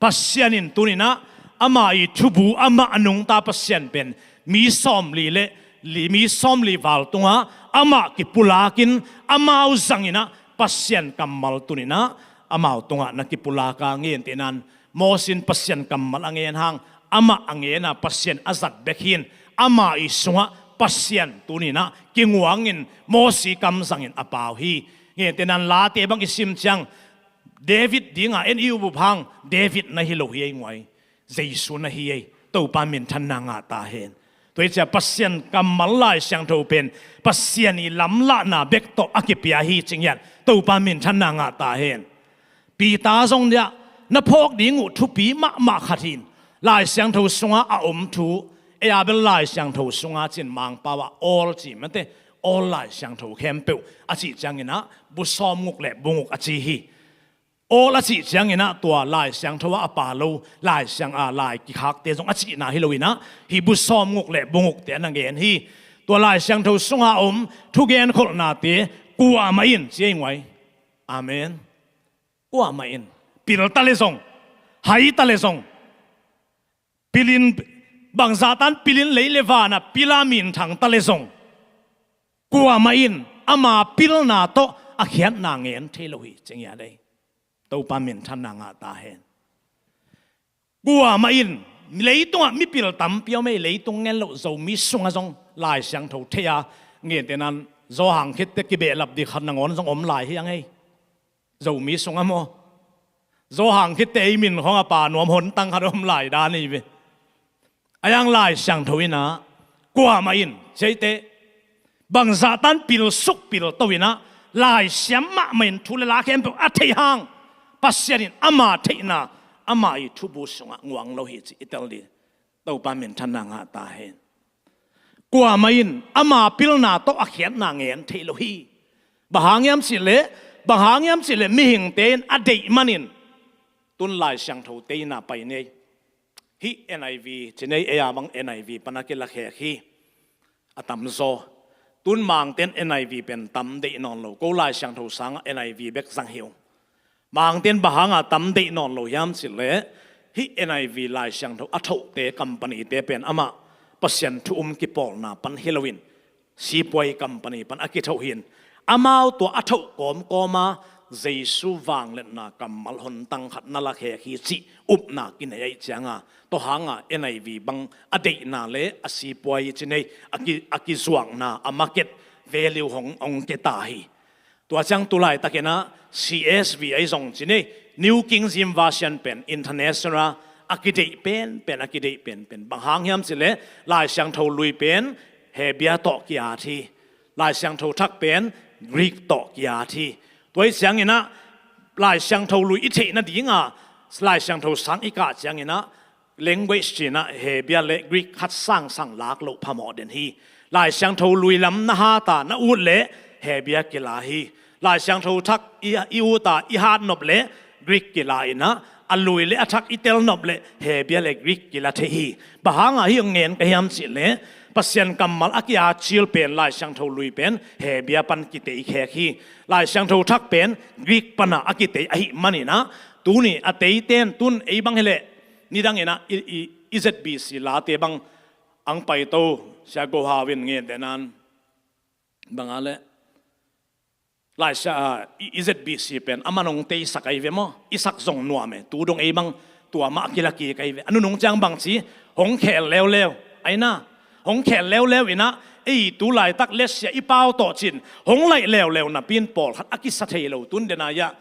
Pasian in tuninah ama i thubu, amah a nungta Pasian pen mi sawmli le li, mi sawmli val tungah amah kipulakin amau zanginah Pasian kammal tuninah amau tungah na kipulaka ngentenan Mosi in Pasian kammal a ngen hang, amah a ngena Pasian a zat bek hin, ama i sungah Pasian tuninah kinguangin Mosi kamzangin a pau hi. Ngentenan Late bang i sim ciang David dinga en i ubup hang, David na hi lo hi ei nguai. Jesu na hi ei. Topa minthanna ngah ta hen. Tua hi cia Pasian kammal Lai Siangtho pen Pasian i lamlahna bek tawh a kipia hi cinghian. Topa minthanna ngah ta hen. Peter zong dia na phawk ding uh thupi mahmah khat hin. Lai Siangtho sunga a om thu, ei a bel Lai Siangtho sunga cin Mangpau ah all ci mate, all Lai Siangtho khempeuh a cih cianginah bu sawmnguk le bu nguk a ci hi. All a cih cianginah tua Lai Siangtho ah a pa lo Lai Siang a Lai kikhakte zong a cihna hi loinah hih bu sawmnguk le bu ngukte a na ngen hi. Tua Lai Siangtho sunga om thugenkholhnate kuamah in ci ei nguai. Amen. Kuamah in pil ta le zong, hai ta le zong, pilin, bangzahtan pilin lei le vana pila minthang ta le zong, kuamah in ama pilna tawh a khiatna ngen thei lo hi cinghian ei. Topa minthanna ngah ta hen. Kuamah in leitungah mipil tampi om ei, leitung ngen loh Zomi sungah zong Lai Siangtho thei-a ngentenan Zo hang khitte kibehlap dik khat nangawn zong om lai hi ang ei. Zomi sungah maw? Zo hang khitte ei min khong a pa nuam hontang khat om lai dan hi ve. A hiang Lai Siangtho inah kuamah in ceite bangzahtan pilsuk pilto inah Lai Siang mahmah in thu le la khempeuh a thei hang Pasian in ama theihna ama i thubu sungah nguang lo hi ci i tel dih. Topa minthanna ngah ta hen. Kuamah in ama pilna tawh a khiatna ngen thei lo hi. Bang hang hiam cihleh, bang hang hiam cihleh mihingte in a deih manin tun Lai Siangtho teina pai nei. Hih N I V ci nei, ei a bang N I V pan a kilakhek hi. A tamzaw tun Mangten N I V pen tam deih nawn lo, ko Lai Siangtho sangah N I V bek zang hi ung. Mangten bang hanga tam deih nawn lo hiam cihleh hih N I V Lai Siangtho a thohte company-te pen amah Pasian thu um kipawlna pan hi loin sipuai company pan a kithoh hin amau tua a thoh kawmkawma Jesu vangliatna kammal hontang khat na lakhek hi cih upna kinei aih cianga tua hanga N I V bang a deihna le a sipuai ci nei a ki, a kizuakna a market value hong, hong keta hi. Tua ciang tu laitakinah C S V ahi zong ci nei, New King James Version pen international a kideih penpen, a kideih penpen. Bang hang hiam cihleh Lai Siangtho Lui pen Hebia tawh ki-at hi. Lai Siangtho Thak pen Greek tawh ki-at hi. Tua hi cianginah Lai Siangtho Lui i theih nadinga Lai Siangtho sang i kah cianginah language cinah Hebia le Greek khat sangsang lak loh phamawh den hi. Lai Siangtho Lui lam na hata na ut leh Hebia kila hi. Lai Siangtho Thak i, i uta i hat nop leh Greek kila inah a Lui le a Thak i tel nop leh Hebia le Greek kila thei hi. Bang hanga hih hong ngen ka hiam cihleh Pasian kammal a ki-at cil pen Lai Siangtho Lui pen Hebia pan kitei khek hi. Lai Siangtho Thak pen Greek pana a kitei ahih maninah tuni a teiten tun ei bang hileh nidang inah i, i, i Z B C late bang ang paito sia go hau in ngen denan banga le Lai Sia, a, i, i Z B C pen a man hong teisak ahi ve maw? I sak zong nuam e, tu dong ei bang tua mah a kilaki ka hi ve. A nunung ciang bangci hong khel leuleu aina, hong khel leuleu inah ei tu laitak letsia i pau tawh cin hong laih leuleu napi in pawlkhat a kisa thei lo tun dena iah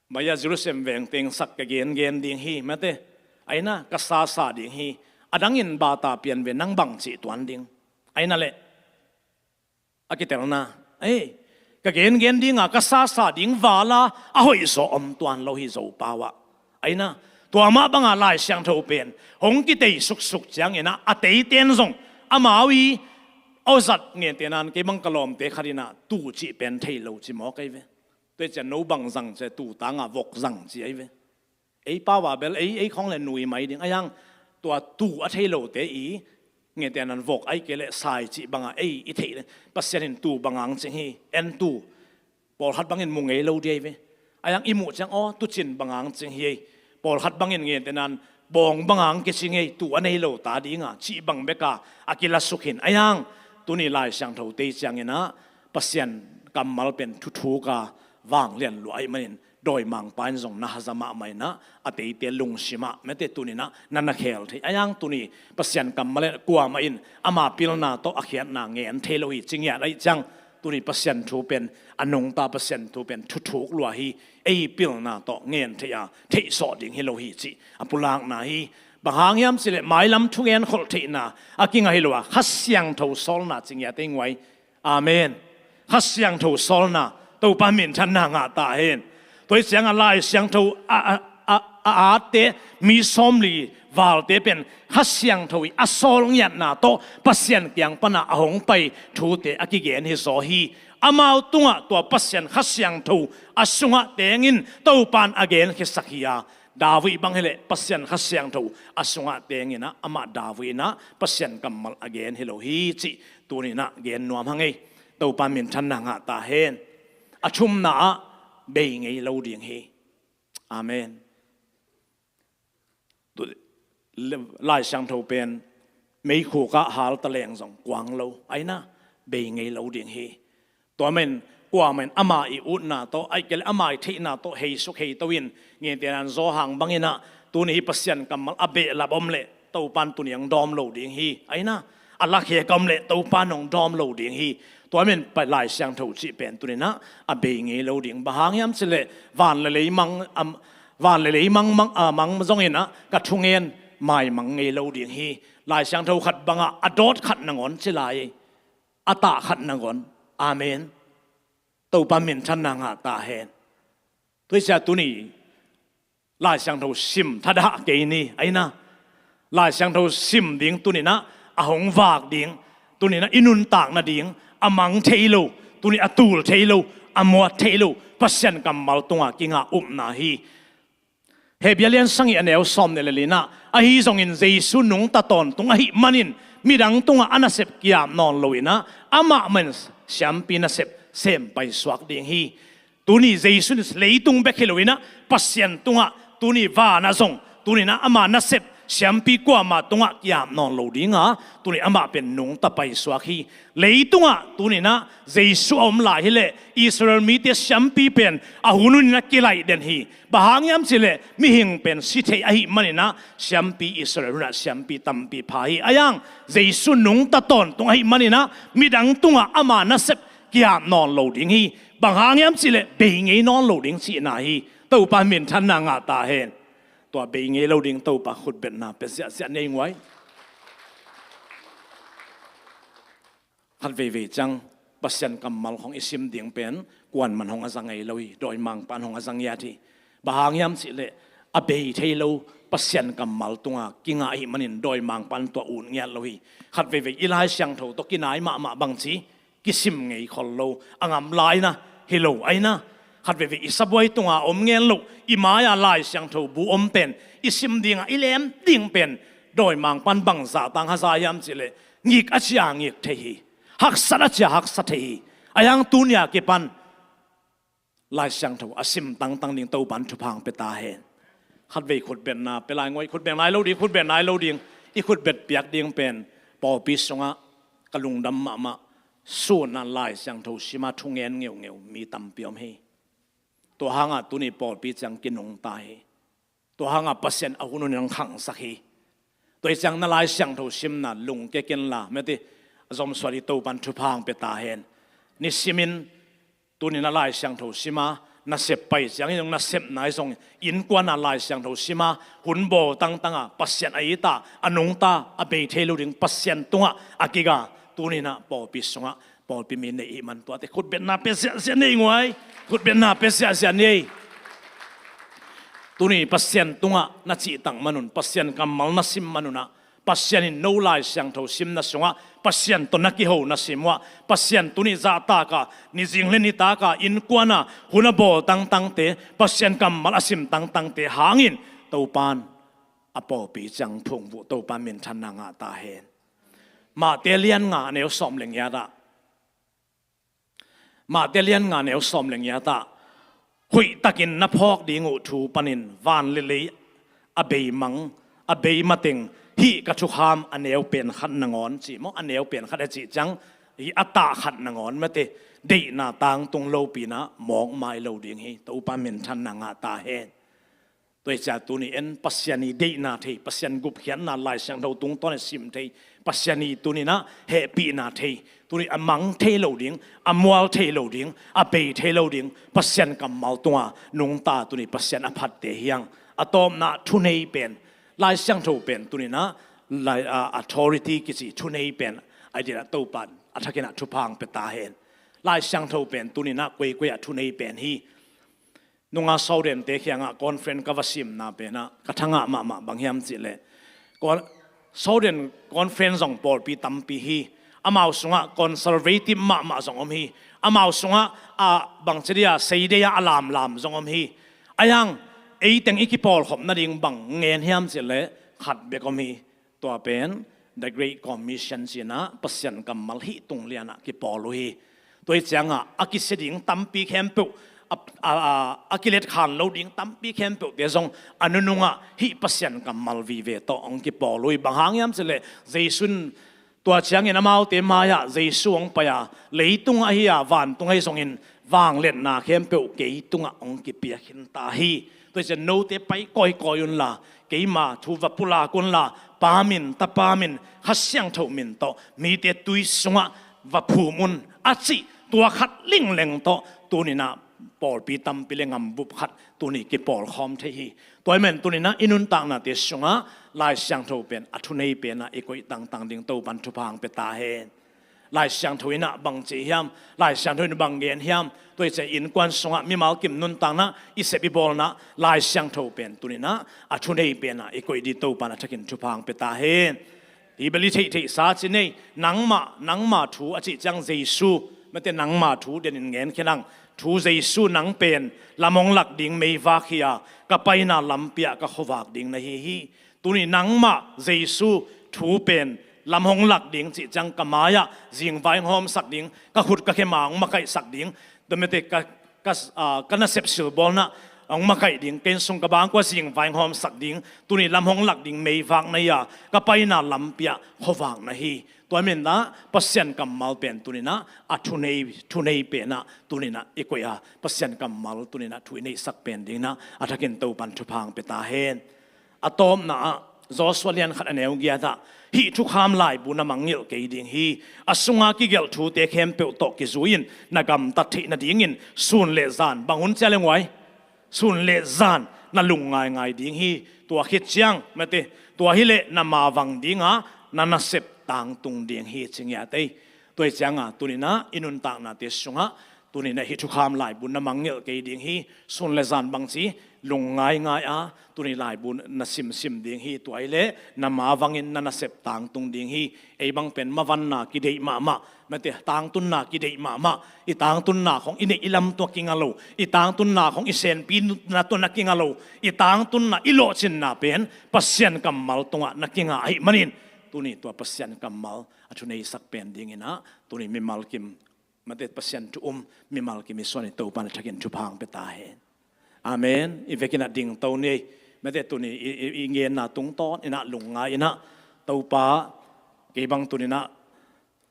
Maya Jerusalem veng teng sak ka gengen ding hi, mate. Aina ka sasa ding hi. Adangin bata pian ve, nang bang cih tuan ding. Aina le a kitelna, ei, ka gengen dinga ka sasa ding vala a hoih zaw om tuan lo hi Zopau ah. Aina tua mah banga Lai Siangtho pen hong kitei suksuk ciangin ah a teiten zong amau i aw zat ngen tenan kei bang ka lawmte khat in ah tu cih pen thei lo ci mawk ei ve. Tua cian no bang zang ci, tu tanga vok zang ci ei ve. Ei pau a bel ei, ei khong le nui mai ding. Ayang tua tu a thei lote i ngen tenan vok ai ke le sai cih banga ei i theih le Pasian in tu bangang cing hi, en tu. Pawlkhat bangin mu ngei lo di ei ve. Ayang i muh ciang aw tu cin bangang cing hi ei. Pawlkhat bangin ngen tenan bawng bangang ke cing ei, tu a nei lo ta dinga cih bang beka a kilasuk hin. Ayang tuni Lai Siangtho tei ciangin ah Pasian kammal pen thuthuka vanglian lua ahih manin dawimangpa in zong na haza mahmah in ah a teite lungsimah mete tuninah na na khel thei. Ayang tuni Pasian kammal in kuamah in ama pilna tawh a khiatna ngen thei lo hi cingiat ahih ciang tuni Pasian thu pen a nungta Pasian thu pen thuthuk lua hi. Ei pilna tawh ngen thei a theihsawh ding hi lo hi cih a pulakna hi. Bang hang hiam cileh mailam thungen kholh theihna a kinga hi lo a Kha Siangtho sawlna cingiat ei nguai. Amen. Kha Siangtho sawlna Topa minthanna ngah ta hen. Tua hi cianga Lai Siangtho a, a, a, a atte mi sawmli valte pen Kha Siangtho i a sawl ngiatna tawh Pasian kiang pana a hong pai thute a kigen hi zaw hi. Amau tungah tua Pasian Kha Siangtho a sungah tengin Topan a genkhiasak hi a David bang hileh Pasian Kha Siangtho a sungah tenginah amah David inah Pasian kammal a gen hi lo hi cih tuninah gen nuam hang ei. Topa minthanna ngah ta hen. A thumna ah bei ngei lo ding hi. Amen. Lai Siangtho pen meikhukah hal taleng zong kuang lo aina bei ngei lo ding hi. Tua men kuamah in ama i utna tawh aih kei le ama i theihna tawh heisuk heito in ngentenan zawhang banginah tuni hi Pasian kammal a behlap om leh Topan tuni hong dawm lo ding hi. Aina a lakhek om leh Topan hong dawm lo ding hi. Tua men Lai Siangtho cih pen tuninah a bei ngei lo ding. Bang hang hiam cileh van le lei mang, am, van le lei mang, mang, a, mang zonginah ka thungen maimang ngei lo ding hi. Lai Siangtho khat bangah a dawt khat nangawn ci lai, a tah khat nangawn. Amen. Topa minthanna ngah ta hen. Tuisia tuni Lai Siangtho sim thadah kei ni aina. Lai Siangtho sim ding tuninah a hong vak ding tuninah i nuntak nading a mang thei lo, tuni a tul thei lo, a muat thei lo Pasian kammal tunga kinga upna hi. Hebia lian sangih a neu sawm ne le linah ahi zongin Jesu nungta tawntung ahih manin midang tungah a nasep kiap nawn loinah amah man siampi nasep sem paisuak ding hi. Tuni Jesu in leitung bek hi loinah Pasian tungah tuni vanah zong tuninah ama nasep siampi kuama tungah kiap nawn lo dinga tuni amah pen nungta paisuak hi. Leitungah tuninah Jesu a om lai hileh Israel mite siampi pen a hun huninah kilaih den hi. Bang hang hiam cileh mihing pen si thei ahih maninah siampi Israel hunah siampi tampi pha hi. Ayang Jesu nungta tawntung ahih maninah midang tungah ama nasep kiap nawn lo ding hi. Bang hang hiam cileh bei ngei nawn lo ding cihna hi. Topa minthanna ngah ta hen. Tua bei ngei lo ding Topa khutbetna pia ziahziah nei nguai. Khat veivei ciang Pasian kammal hong i sim ding pen kuan man hong a za ngei lo hi. Dawimangpan hong a za ngiat hi. Bang hang hiam cileh a bei thei lo Pasian kammal tunga kinga ahih manin dawimangpan tua ut ngiat lo hi. Khat veivei i Lai Siangtho tawh kinai mahmah bangci kisim ngei khol lo a ngam laina hi lo aina. Khat veivei i sabuai tunga om ngen loh i mai-a Lai Siangtho bu om pen i sim dinga i lem ding pen dawimangpan bangzah tang haza hiam cileh ngik a cia ngik thei hi. Haksat a cia haksa thei hi. Ayang tunia kipan Lai Siangtho a sim tangtang ding Topan thupha hong pia ta hen. Khat vei khutbetna pia lai nguai, khutbet nai lo ding, khutbet nai lo ding. I khutbet piak ding pen pawlpi sungah ka lungdam mahmah. Sunah Lai Siangtho sima thungen ngeungeu mi tampi om hi. Tua hangah tuni pawlpi ciang kinungta hi. Tua hangah Pasian a hun hunin hong khangsak hi. Tua hi ciang na Lai Siangtho simna lungkia kenla mete a zomsual hi. Topan thupha hong pia ta hen. Nisimin tuninah Lai Siangtho sima nasep pai ciangin zong, nasepna i zong, innkuana Lai Siangtho sima, hun bawl tangtanga Pasian a it a, a nungta, a bei thei lo ding Pasian tungah a kiga, tuninah pawlpi sungah pawlpi mi nei ihih man tuate khutbetna pia ziahziah ni ei nguai. Khutbetna pia ziahziah ni ei. Tuni Pasian tungah na cihtak manun, Pasian kammal na sim manunah, Pasian in no Lai Siangtho simna sungah Pasian tawh na kiho na sim uh ah, Pasian tuni zahtakah, nizing le nitaka, innkuana hun a bawl tangtangte, Pasian kammal a sim tangtangte hangin Topan a pawlpi ciang phungvuh Topan minthanna ngah ta hen. Mate lian nga a neu sawm le ngiatah, Mate lian nga neu sawm le ngiatah, hoihtakin na phawk ding uh thu panin van le lei a beimang, a bei mateng, hih ka thukham a neu pen khat nangawn ci maw, a neu pen khat a cih ciang, hih a tah khat nangawn mate, deihna tangtung lopina mawk mai lo ding hi. Topa minthanna ngah ta hen. Tua hi ciah tuni en Pasian i deihna thei, Pasian gupkhiatna Lai Siangtho tungtawn a sim thei, Pasian i tuninah hehpihna thei, tuni a mang thei lo ding, a mual thei lo ding, a bei thei lo ding Pasian kammal tunga nungta tuni Pasian a phatte hiang. A tawpna thunei pen, Lai Siangtho pen tuninah, Lai, a, authority kici thunei pen, a dinah Topan a thakinah thupha hong pia ta hen. Lai Siangtho pen tuninah koikoi ah thunei pen hi. Nunga Saudente kiangah conference ka va simna penah ka thangah mahmah bang hiam cihleh, Con-, Sauden conference zong pawlpi tampi hi. Amau sungah conservative mahmah zong om hi. Amau sungah a bangci dia, seidei-a a lamlam zong om hi. Ahi hang eiteng i kipawlkhop nading bang ngen hiam cihleh khat bek om hi. Tua pen The Great Commission cinah Pasian kammal hih tung lianah kipawl uh hi. Tua hi ciangah a kisia ding tampi khempeuh, a, a, a, a kiletkhan lo ding tampi khempeuhte zong a nunungah hih Pasian kammal vive tawh hong kipawl uh hi. Bang hang hiam cihleh Jesu in tua ciangin amaute mai-ah Jesu hong pai-a, leitung ahi-a vantung ahi zongin vangliatna khempeuh kei tungah hong kipia khin ta hi. Tua hi ciah note pai kawikawi unla, keima thu va pulak unla, Pa min, Tapa min, Kha Siangtho min tawh mite tui sungah va phum un a cih tua khat lingleng tawh tuninah pawlpi tampi le ngambup khat tuni kipawlkhawm thei hi. Tua hi men tuninah i nuntaknate sungah Lai Siangtho pen a thunei penah i koih tangtang ding Topan thupha hong pia ta hen. Lai Siangtho inah bang ci hiam, Lai Siangtho inah bang gen hiam, tua hi ciah innkuan sungah mimal kim nuntakna i sep i bawlna Lai Siangtho pen tuninah a thunei penah i koih ding Topan a thakin thupha hong pia ta hen. Hi bel i theihtheihsa ci nei, nangmah, nangmah thu a cih ciang Jesu, mate nangmah thu denin ngen khin hang, thu Jesu nang pen lam hong lak ding meivak hi-a, ka paina lampi-ah ka khuavak ding na hi hi. Tuni nangmah Jesu thu pen lam hong lak ding cih ciang ka mai-ah zingvai hong hawmsak ding, ka khut ka khe ma hong makaihsak ding, tua mate ka, ka, ah, ka nasep silbawlna hong makaih ding, ka inn sung ka bangkua zingvai hong hawmsak ding, tuni lam hong lak ding meivak na hi-a, ka paina lampi-ah khuavak na hi. Tua hi menah Pasian kammal pen tuninah a thunei, thunei penah tuninah i koih a, Pasian kammal tuninah thu i neihsak pen dinginah a thakin Topan thupha hong pia ta hen. A tawpna ah Joshua lian khat a neu giatah, hih thukham laibu na mangngilh kei ding hi. A sunga kigelh thute khempeuh tawh kizui-in na gamtat theih nadingin sun le zan, bang hun ciah le nguai, sun le zan na lung ngaingai ding hi. Tua khit ciang mate, tua hileh na mavang dinga na nasep tangtung ding hi ci ngiat ei. Tua hi cianga tuninah i nuntaknate sungah tuninah hih thukham laibu na mangngilh kei ding hi. Sun le zan bangci lung ngaingai a tuni laibu na simsim ding hi. Tua hileh na mavangin na nasep tangtung ding hi. Ei bang pen mavanna kideih mahmah, mate tangtunna kideih mahmah. I tangtunna khong i neih i lam tua kinga lo, i tangtunna khong i senpina tua na kinga lo, i tangtunna i lawhcinna pen Pasian kammal tungah na kinga ahih manin tuni tua Pasian kammal a thuneisak pen dinginah tuni mimal kim, mate Pasian thu um mimal kim i suan i Topan a thakin thupha hong pia ta hen. Amen. I vekinah dingto ni ei. Mate tuni i, i, i ngenna tungtawn inah lungngai inah, Topa, kei bang tuninah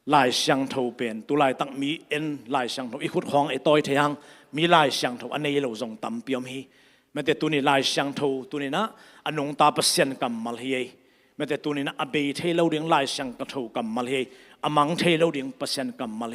Lai Siangtho pen tulaitak mi en Lai Siangtho i khut khawng i tawi thei hang, mi Lai Siangtho a nei lo zong tampi om hi. Mate tuni Lai Siangtho tuninah a nungta Pasian kammal hi ei. Mate tuninah a bei thei lo ding Lai Siangtho kammal hi ei. A mang thei lo ding Pasian kammal hi.